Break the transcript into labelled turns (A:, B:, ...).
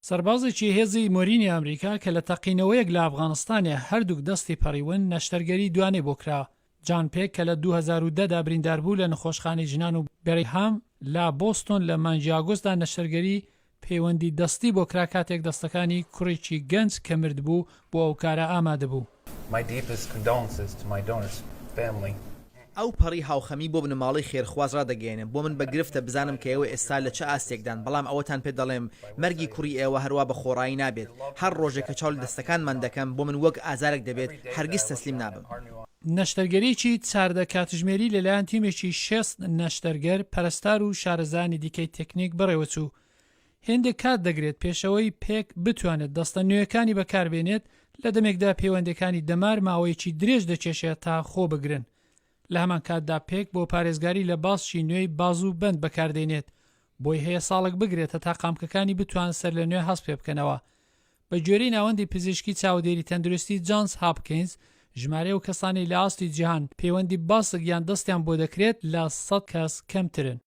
A: سەربازێکی هێزی مۆرینی ئەمریکا کە لە تەقینەوەیەک لە ئەفغانستانێ هەردووک دەستی پەڕیون، نەشتەرگەری دوانەی بۆ کرا. جان پێک کە لە 2010 دا برینداربوو لە نەخۆشخانەی ژنان و بێریهام لە بۆستۆن لە مانگی ئاگۆستدا نەشتەرگەری پەیوەندی دەستی بۆ کرا کاتێک دەستەکانی کوڕێکی گەنج کە مردبوو بۆ ئەو کارە ئامادەبوو.
B: My deepest condolences to my donor's family.
C: ئەوپەڕی هاوخەمی بۆ بنەماڵەی خێرخواز ڕادەگەیەنم، بۆ من بە گرفتە بزانم کە ئێوە ئێستا لە چ ئاستێکدان، بەڵام ئەوەتان پێ دەڵێم مەرگی کوڕی ئێوە هەروا بە خۆڕایی نابێت، هەر ڕۆژێک کە چاو لە دەستەکانمان دەکەم بۆ من وەک ئازارێک دەبێت، هەرگیز تەسلیم نابم.
A: نەشتەرگەریی 14 کاتژمێری لەلایەن تیمێکی 60 نەشتەرگەر، پەرستار و شارەزایانی دیکەی تەکنیک بەڕێوەچوو. هێندێک کات دەگرێت پێشئەوەی پێک بتوانێت دەستە نوێیەکانی بەکاربێنێت، لە دەمێکدا پەیوەندیەکانی دەمار ماوەیەکی درێژ دەکێشێت تا خۆ بگرن. لە هەمان کاتدا پێک بۆ پارێزگاری لە باسکی نوێی بازوو بەند بەکاردێنێت، بۆی هەیە ساڵێک بگرێت هەتا قامکەکانی بتوان سەرلەنوێ هەست پێبکەنەوە. بە گوێرەی ناوەندی پزیشکی چاودێری تەندروستی جانز هاپکینز، ژمارەی ئەو کەسانەی لە ئاستی جیهان پەیوەندی باسک یان دەستیان بۆ دەکرێت لە 100 کەس کەمترن.